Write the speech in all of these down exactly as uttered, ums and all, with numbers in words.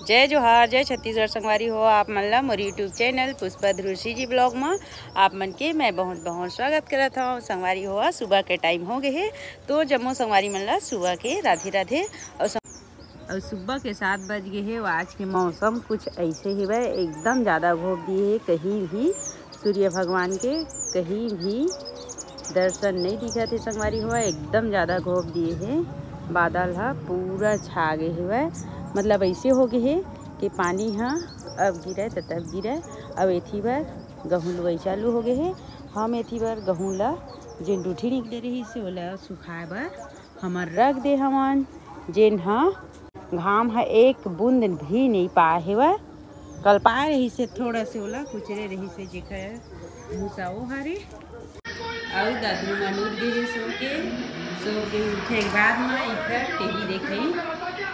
जय जोहार, जय छत्तीसगढ़। संगवारी हो, आप मन ला मोर YouTube चैनल पुष्पा ध्रुव CG vlog म आप मन के मैं बहुत बहुत स्वागत करत हव। संगवारी हो, सुबह के टाइम हो गे हे, तो जम्मो संगवारी मन ला सुबह के राधे राधे। अउ सं-, अउ सुबह के सात बज गे हे। अउ आज के मौसम कुछ ऐसे हेवय, एकदम ज़्यादा घोप दिए हे, कहीं भी सूर्य भगवान के कहीं भी दर्शन नहीं दिखत हे संगवारी हो, एकदम ज़्यादा घोप दिए हे। बादल ह पूरा छा गे हेवय, मतलब ऐसे हो गे हे कि पानी ह अब गिरय त तब गिरय। अब एथी बर गहूँ लुवई चालू हो गे हे। हम एथी बर गहूँ ला जेन डूठी निकले रहिस हे, ओला सुखाए बर हमर रख दे हवन, जेन ह घाम ह एक बूंद भी नहीं पाए हेवय। कल पाए रहिस हे, थोड़ा से ओला कुचरे रहिस हे, जेकर भूसा ओ हरे। अउ दादू मन उठ गे हे सो के। सो के उठे के बाद म इखर टीवी देखई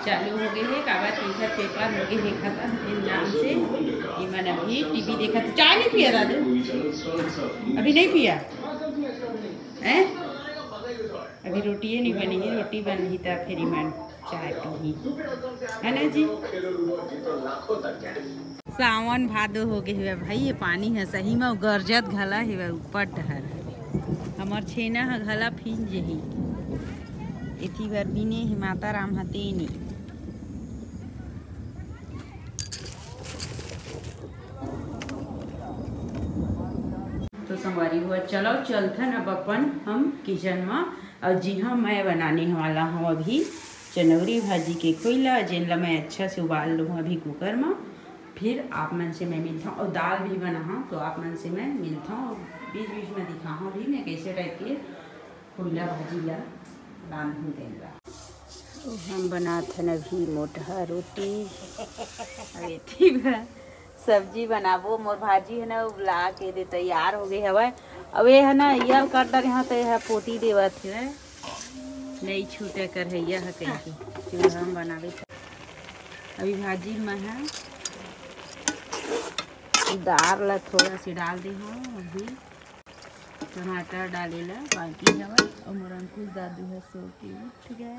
चालू हो गे हे, काबर कि इखर पेपर हो गे हे खतम, फिर नाम से इमन अभी टीवी देखत। चाय नहीं पिया दादू? अभी नहीं पिया? हैं? अभी रोटिए नहीं बनी हे, रोटी बनही त फिर इमन चाय पीही, है ना जी? सावन भादो हो गे हवय भाई, ये पानी ह सही म गरजत घला हवय ऊपर डहर। हमर छेना ह घला फींज जही, एथी बर बिने हे माता राम ह तेने। तो संगवारी हो, चलो चलथन अब अपन हम किचन म। अउ जी हाँ, मैं बनाने वाला हूँ अभी चनौरी भाजी के खोइला, जेन ला मैं अच्छा से उबाल लूँ अभी कुकर म। फिर आप मन से मैं मिलता हूँ, और दाल भी बना हूँ, तो आप मन से मैं मिलता हूँ। बीच बीच में दिखा हूँ भी मैं कैसे टाइप के खोइला भाजी ला रांधूँ तेन ला। तो हम बनात हन अभी मोटहा रोटी। अउ एती बर सब्जी बनाबो। मोर भाजी है ना, उबला के दे तैयार हो गए हवय। अब ये है ना, ये कर डरे हाँ, तो ये पोती देवत है, नहीं छूटे कर है, यह कह के चूल्हा में बनावे। अभी भाजी में है, दार ला थोड़ा से डाल दे हूँ अभी। टमाटर डाले ला बाकी हवय। अउ मोर अंकुश दादू ह सो के उठ गए।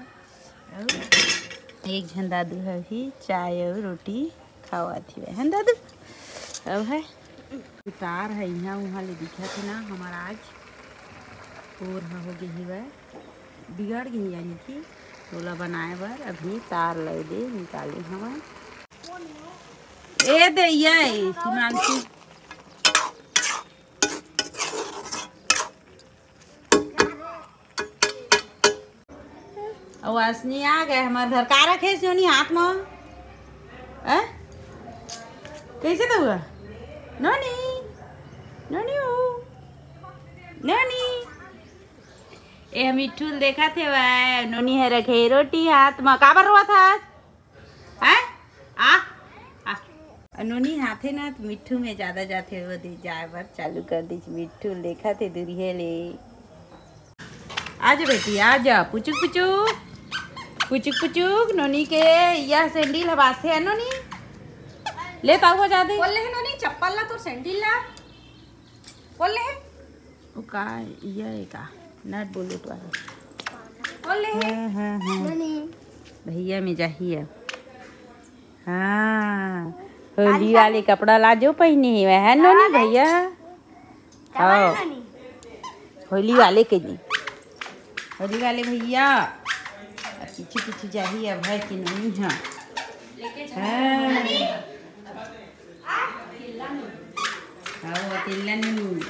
अउ एक झन दादू ह भी चाय अउ रोटी खावत हिवय, हन दादू? अब है उतार है, इहाँ उहाँ ले दिखत हे ना, हमर आज पोर ह हो गे हिवय, बिगड़ गे, यानी कि ओला बनाए बर अभी तार लय दे निकाले हवय। ए दे, ये हिमांशु। अउ असनी आ गए हमर घर। का रखे नोनी हाथ म? हैं? कैसे तो हुआ? नोनी, नोनी ओ, नोनी। ए मिट्ठू ल देखत हे वै, नोनी ह रखे रोटी हाथ म। काबर रोवत हस? हैं? आ, आ। अ नोनी हाथे ना, त मिट्ठू में ज्यादा जाथे, वो दे जाए बर चालू कर दीस। मिट्ठू देखत हे दूरिहे ले। आजा बेटी, आजा। पुचुक, पुचुक। पुचुक, पुचुक। नोनी के यह सैंडल ह बासे है नोनी। ले ताऊ बजा दे। बोल ले है नोनी, चप्पल ला, तोर सैंडल ला। बोल ले है। वो का, ये है का? नट बोल्ट वाला। बोल ले है। हाँ, हाँ, हाँ। नोनी। भैया में जाही अब। हाँ, होली वाले कपड़ा ला जो पहिने हे, वह नोनी भैया। हाँ। होली वाले के जी। होली वाले भैया। अब पीछे पीछे जाही अब है कि नोनी, हाँ। हाँ। हाँ, वो अकेला नोनी।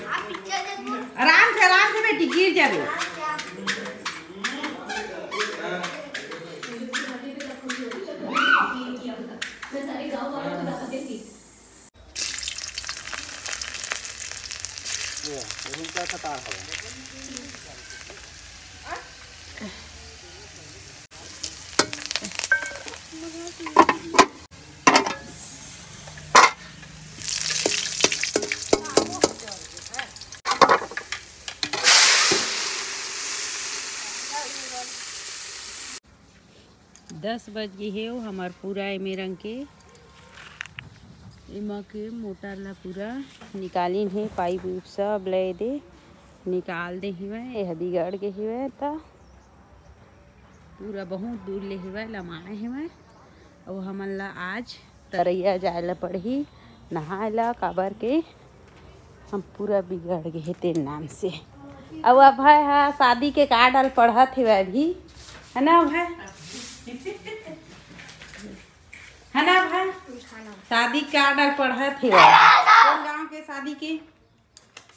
आराम से, आराम से बेटी, गिर जाबे। दस बज गे हे, ओ हमर पूरा एमे रंग के, एमा के मोटर ला पूरा निकालिन हे, पाइप उइप सब ले दे निकाल दे हिवय। एह बिगड़ गे हिवय, त पूरा बहुत दूर ले हिवय, लमाए हिवय। अउ हमन ला आज तरैया जाए ला पड़ही नहाए ला, काबर के हम पूरा बिगड़ गे हे तेन नाम से। अउ अभय हा शादी के कार्ड ल पढ़त हेवय अभी, है ना अभय? है ना अभय? शादी के कार्ड ल पढ़त हेवय। कौन गांव के शादी के?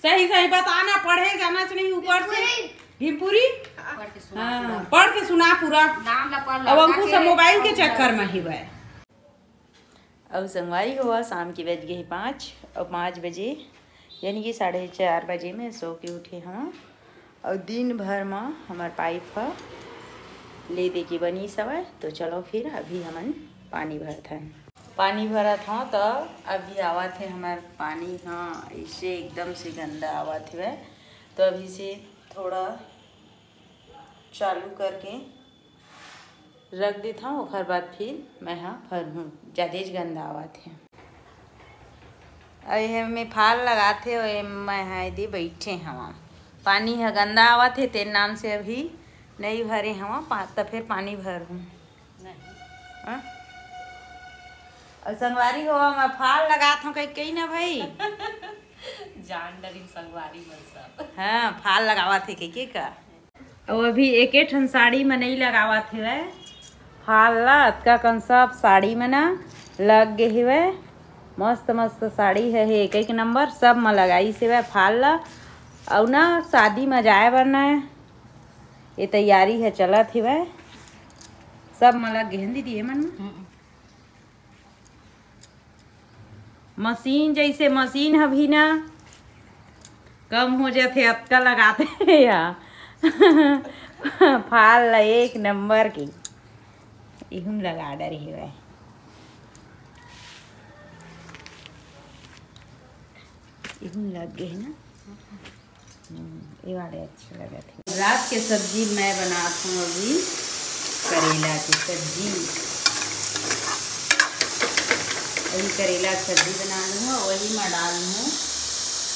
सही सही बताना, पढ़े जाना च नहीं ऊपर से। भीमपुरी। हाँ, पढ़ के सुना पूरा। नाम ला पढ़ ला, अब अंकुश ताकि मोबाइल के चक्कर में ही बा। अउ संगवारी हो, शाम के बज गे हे पाँच, अउ पाँच बजे यानी कि साढ़े चार बजे में सो के उठे हवं। अउ दिन भर म हमर पाइप ह ले दे के बनिस हवय। तो चलो फिर अभी हमन पानी भरथन। पानी भरत हवं, त अभी आवत हे हमर पानी ह, इसे एकदम से गंदा आवत हवय। तो अभी से थोड़ा चालू करके रख देथव, ओखर बाद फिर मैं ह भरहूँ। जादेच गंदा आवत हे। अउ एमे फाल लगाथे, अउ एमे मैं ह एदे बइठे हवं। पानी ह गंदा आवत हे, तेन नाम से अभी नइ भरे हवं, पा-, त फेर पानी भरहूँ। नहीं। हाँ? अउ संगवारी हो, मैं फाल लगात हवं कही, कही ना भाई। जान डरिन संगवारी मन सब। हाँ, फाल लगावत हे कही के का। अउ अभी एके ठन साड़ी म नइ लगावत हेवय फाल ला, अतका कन सब साड़ी म ना लग गे हेवय। मस्त मस्त साड़ी हे, हे एक एक नंबर, सब म लगाइस हेवय फाल ला। अउ ना शादी म जाए बर ना ये तैयारी ह चलत हेवय, सब म लग गे हे न दीदी, एमन म। मशीन जैसे मशीन ह भी ना कम हो जाथे, अतका लगाथे या फाल ला एक नंबर के। इहू लगा डरे हेवय, इहू लग गे हे ना। हम्म, ये वाले अच्छे लगत हे। रात के सब्जी मैं बनात हूँ अभी करेला के सब्जी। अभी करेला के सब्जी बना लूँ, वही में डाल लूँ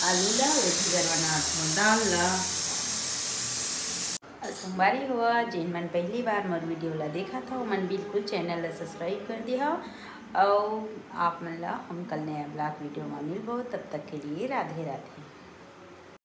आलू ला, वही बर बनात हूँ दाल ला। अउ संगवारी हो, जेन मन पहली बार मोर वीडियो ला देखत हो, मन बिल्कुल चैनल ला सब्सक्राइब कर दिहो। अउ आप मन ला हम कल नया ब्लॉग वीडियो में मिलबो, तब तक के लिए राधे राधे।